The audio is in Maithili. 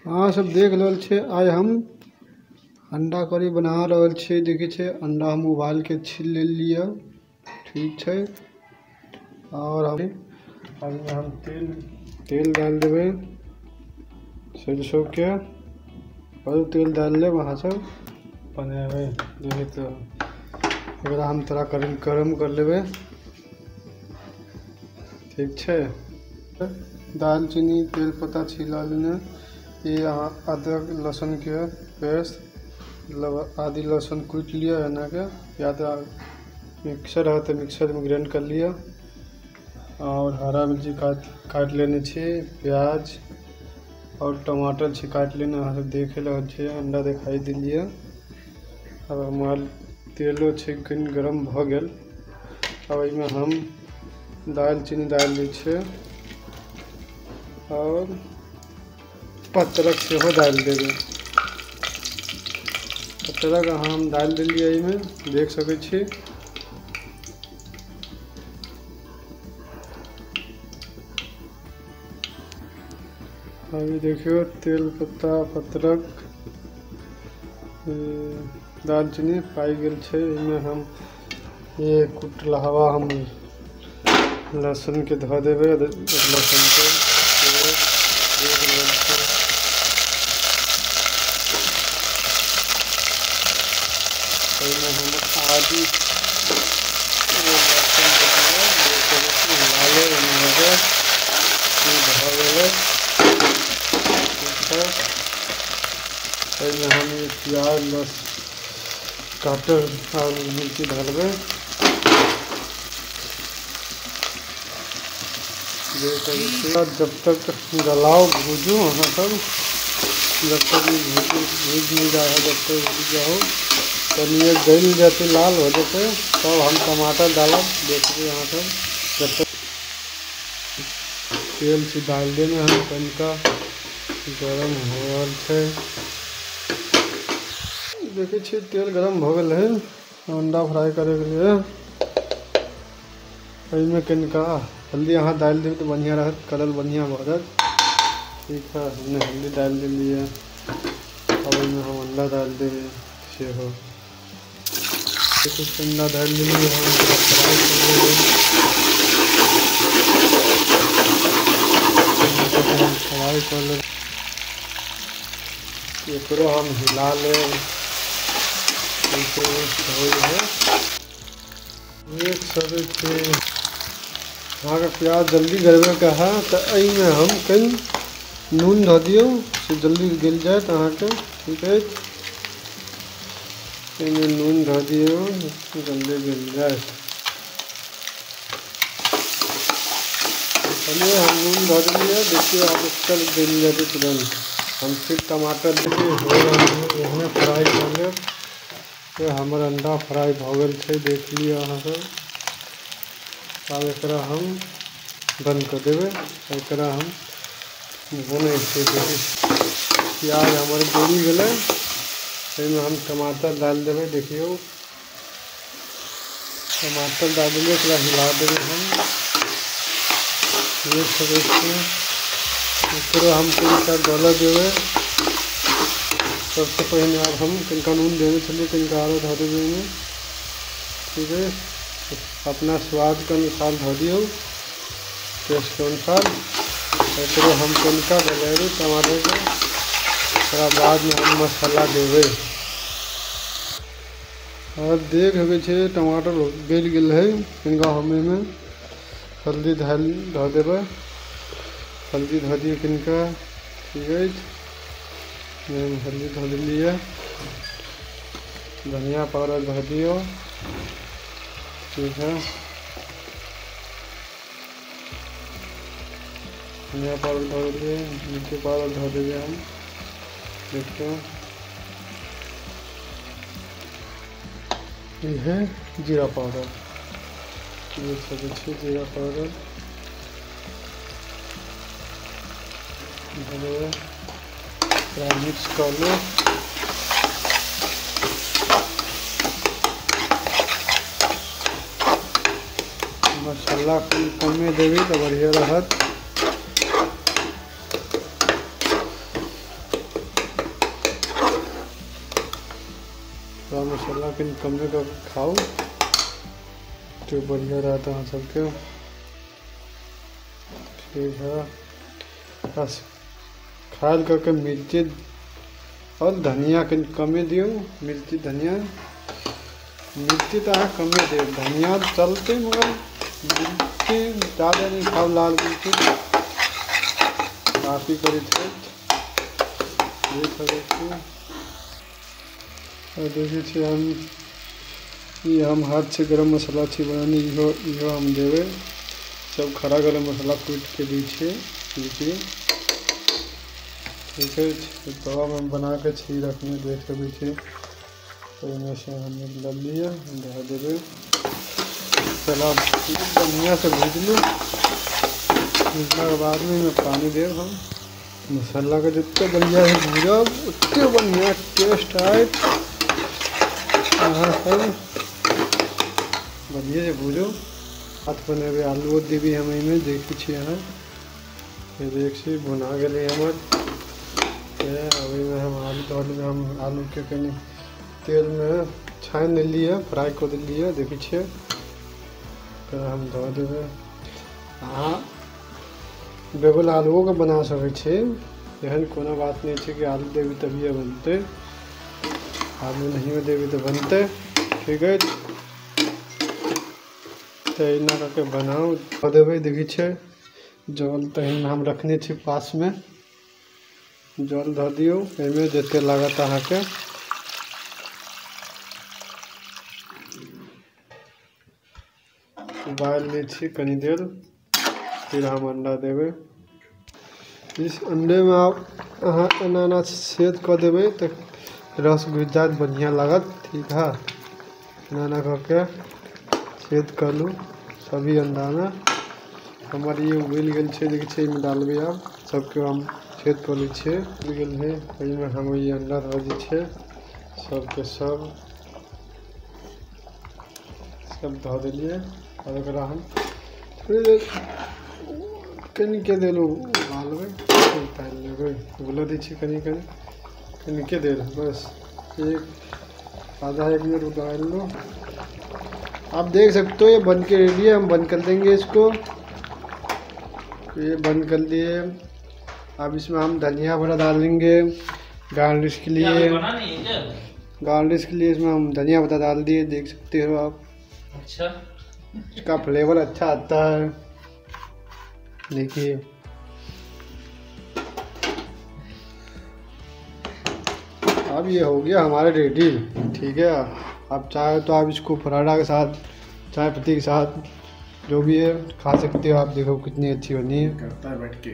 अहाँ सब देख रहल छे आइ हम अंडा करी बना रहल छे। देखे छे अंडा हम उबाल के छील लेलिए, ठीक छै। और हम तेल डाल देबै सरसों के, और तेल डाल लेब अहाँ सब बनेबै। देखे तो एकरा हम थोड़ा गरम कर लेबै, ठीक छै। दालचीनी तेजपत्ता छिला लेने, ये अदरक लहसुन के पेस्ट, मतलब आदि लहसुन कूटि लिअ एना के, या तो मिक्सर है तो मिक्सर में ग्राइंड कर लिअ। और हरा मिर्ची काटि लेने छी, प्याज और टमाटर छी काटि लेने, अहाँ सब देख रहल छियै। अंडा दिखाई देलियै। अब हमार तेलो छै कनि गरम भऽ गेल। अब एहिमे हम दालचीनी डालि दै छियै और पत्रक सेहो डालि देबै। पत्रक अहाँ हम डालि देलियै एहिमे, देख सकै छी। अभी देखियौ तेलपत्ता पत्रक दालचीनी पाकि गेल छै। एहिमे हम ये कुटलहवा हम लहसुन के धऽ देबै, लहसुन के हम आदि लहसुन भऽ गेलै। एहिमे हम प्याज लहसुन काटल और मिर्ची डालबै। जब तक गलाओ भूजू अहाँ सब, जब तक भूज नहीं जाए है, जब तक भूज जाओ तनिए गलि जेतै, लाल हो जेतै, तब हम टमाटर डालब। देखबै अहाँ सब। जब तक तेल से डालि देने हम तनिका गरम हो रहल छै। देखै छियै तेल गरम भऽ गेल है अंडा फ्राई करैके लिए। एहिमे कनिका हल्दी अहाँ डालि देबै तऽ बढ़िआँ रहत, कलर बढ़िआँ भऽ जायत। ठीक है, हमने हल्दी डालि देलियै। अब एहिमे हम अंडा डालि देबै सेहो। अंडा डालि देलियै हम, फ्राई कर लेबै। फ्राई कर लेबै, एकरो हम हिला लेब। देख सकै छी अहाँके प्याज जल्दी गलबैके है तऽ एहिमे हम कनि नून धऽ दियौ, से जल्दी गलि जायत अहाँके, ठीक अछि। एहिमे नून धऽ दियौ, जल्दी गलि जायत। चलिए हम नून धऽ देलियै, देखियौ आब चल गलि जेतै तुरन्त। हम फिर टमाटर देखियौ हो एहने फ्राई कऽ लेब। हमर अंडा फ्राई भऽ गेल छै, देख लिअ अहाँ सब। आब एकरा हम बंद कऽ देबै। एकरा हम भुनै छियै। देखियौ प्याज हमर गलि गेलै, एहिमे हम टमाटर डालि देबै। देखियौ टमाटर डालि देलियै, एकरा हिला देबै हम। देख सकै छियै एकरो हम कनिका गलऽ देबै। सबसे पहिने आब हम कनिका नून देने छलियै, कनिका आरो धऽ देबै एहिमे, ठीक है। अपना स्वादके अनुसार धऽ दियौ, टेस्टके अनुसार। एकरो हम कनिका गलेबै टमाटरके, ओकरा बादमे हम मसाला देबै। और देख सकै छियै टमाटर गलि गेल है। कनिका हम एहिमे हल्दी धऽ देबै, हल्दी धऽ दियौ कनिका, ठीक अछि। हल्दी धऽ देलियै, धनिया पाउडर धऽ दियौ, ठीक है। धनिया पाउडर धऽ देलियै, मिर्ची पाउडर धऽ देबै हम। देखियौ ई है जीरा पाउडर, देख सकै छियै जीरा पाउडर धऽ देबै। मिक्स कऽ लेब। मसाला कमे देबै तऽ बढ़िआँ रहत। मसाला कनि कमे कऽ खाउ तो बढ़िया रहता अहाँ सबके। ठीक है, बस खायल करके मिर्ची और धनिया कनि कमे दियौ। मिर्ची धनिया, मिर्ची तो अहाँ कमे देब, धनिया चलतै मगर मिर्ची ज़्यादा नहीं खाओ। लाल मिर्ची काफ़ी करैत छै। देख सकै छी और देखै छियै हम ई हम हाथ से गरम मसाला छी बनाने, इहो इहो हम देबै। सब खड़ा गरम मसाला कूटि के दै छियै। देखिए ठीक है, तवा में बना के छी रखने, देख सकै छी। ओहिमे से हम लऽ लिअ, धऽ देबै। चला बढ़िया से भूजलू, भूजलाके बादमे एहिमे पानी देब हम। मसालाके जतेक बढ़िया से भूजब ओतेक बढ़िया टेस्ट आयत। अहाँ सब बढ़िया से भूजू। हाथ बनेबै, आलूओ देबै हम एहिमे। देखै छी अहाँ, देख छी भुना गेलै हमर। ओहिमे हम आलू दऽ देबै। हम आलूके कनि तेलमे छानि देलियै, फ्राइ कऽ देलियै, देखै छियै। ओकरा हम धऽ देबै। अहाँ बेगुल आलुओके बना सकै छी, एहन कोनो बात नहि छै कि आलू देबै तभिए बनतै, आलू नहियो देबै तऽ बनतै। ठीक अछि, तऽ एना कऽ के बनाउ। धऽ देबै, देखै छियै जल तहन हम रखने छी पासमे, जल धऽ दियौ एहिमे जतेक लागत अहाँके। उबालि लै छी कनि देर, फिर हम अंडा देबै। इस अंडे में आप अहाँ एना एना छेद कऽ देबै तऽ रस घुसि जायत, बढ़िआँ लागत। ठीक है, एना एना कऽ के छेद कऽ लू सभी अंडामे। हमर ई उबलि गेल छै, देखै छियै एहिमे डालबै। आब सबके हम छेद कऽ लै छियै। उबलि गेल है, एहिमे हम ई अंडा धऽ दै छियै, सबके सब सब धऽ देलियै। आओर ओकरा हम थोड़ी देर कनिके देर उबालबै, उतारि लेबै। उबलऽ दै छियै कनि कनि कनिके देर, बस एक आधा एक मिनट उबाल लो। आप देख सकते हो ये बन के रेडी है। हम बंद कर देंगे इसको। ये बंद कर दिए। अब इसमें हम धनिया भरा डालेंगे गार्निश के लिए। गार्निश के लिए इसमें हम धनिया पत्ता डाल दिए, देख सकते हो आप। अच्छा, इसका फ्लेवर अच्छा आता है। देखिए अब ये हो गया हमारा रेडी। ठीक है, आप चाहे तो आप इसको पराठा के साथ, चाय पत्ती के साथ, जो भी है खा सकते हो आप। देखो कितनी अच्छी बनी है। करता है बैठ के।